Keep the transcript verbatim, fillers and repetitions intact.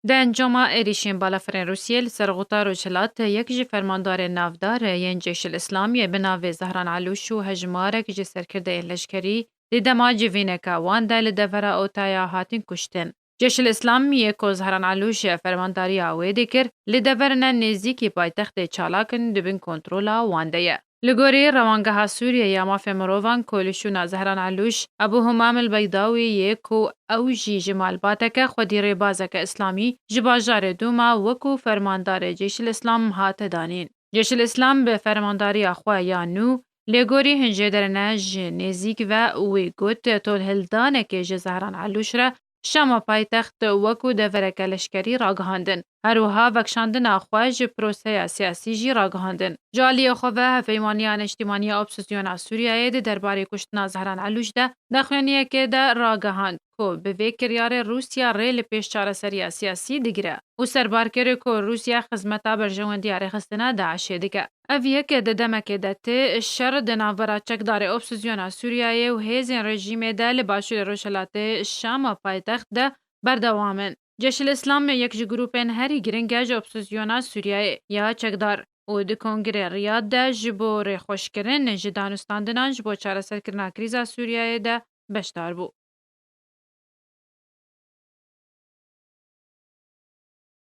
Di encama êrîşên balafirên Rûsiyê li ser xuta Rojhilat, yek ji fermandarên navdar yên Ceyşil Îslamiyê bi navê Zehran Elûş û hejmarek ji serkirdeyên leşkerî di dema civîneke wan de li devera Otaya hatin kuştin. Ceyşil Îslamiyê ku Zehran Elûş fermandariya wê dikir, li deverine nêzîkî paytextê çalak in, di bin kontrola wan de ye. Li gorî Rewangeha Sûriyê ya Mafê Mirovan ku li şûna Zehran Elûş, Ebû Humam el Beydawî yê ku ew jî ji malbateke xwedî rêbazeke îslamî ji bajarê Dûma wekû fermandarê Ceyşil Îslam hate danîn. Ceyşil Îslam bi fermandariya xwe ya nû, lê gorî hin jê derine ji nêzîk ve wî got, tolhildanekê ji Zehran Elûş re Şama paytext wekû devereke leşkerî ragihandin. Her wiha vekişandina xwe ji proseya siyasî jî ragihandin. Ji aliyê xwe ve Hevpeymaniya Neştîmaniya Opsîzyona Sûriyeyê di derbarê kuştina Zehran Elûş de daxuyaniyekê de ragihand ku bi vê kiryarê Rûsya rê li pêş çareseriya siyasî digire û serbar kir ku Rûsya xizmeta berjewendiya rêxistina DAIŞê dike. Ev yek di demekê de tê şer di navbera çekdarê Opsîzyona Sûriyeyê û hêzên rejîmê de li başûrê rojhilatê Şama paytext de berdewam in. Ceşil Îslam yek ji grûpên herî giring e ji Opsîzyona Sûriyeyê ya çekdar û di Kongrê Riyad de ji bo rêxweşkirin ji danûstandinan ji bo çareserkirina krîza Sûriyeyê de beşdar bû.